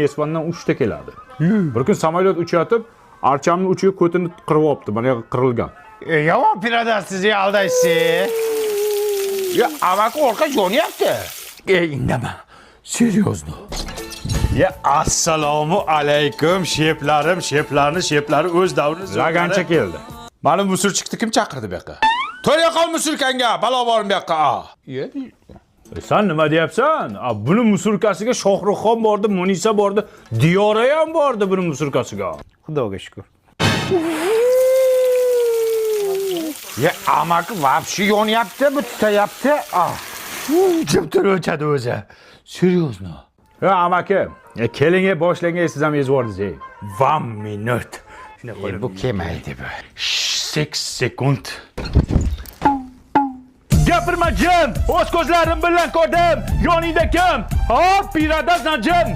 Esfandan 3 ta keladi. Bir kun samolyot uchayotib, archamni uchiga ko'tini qirib olibdi, mana yoqqa qirilgan. Yomon piroda sizni aldaysiz. Ya amaki orqa yonyapti. Indama. Серьезно. Ya assalomu alaykum sheplarim, sheplarni sheplari o'z davrini Lagancha keldi. Mani musurchikni kim chaqirdi bu yoqqa? To'ra qol musurkanga, balo bormi bu yoqqa? A. Sen nima deyapsan? A, buni musurkasiga Shohruxxon bordi, Munisa bordi, Diyora ham bordi buni musurkasiga. Xudoga shukur. Ya amaki вообще yonyapti, bu tutayapti. Ah. Jim tur o'chadi o'zi. Серьезно. Ha, amaki, keling, boshlang, siz ham ezib yubordingiz. Ey. 1 minut. Shunday Bu kelmaydi bu. 6 sekund. Gapirma jim! O'z ko'zlarim bilan ko'rdim. Yoningda kim? Hop, piradasdan jim.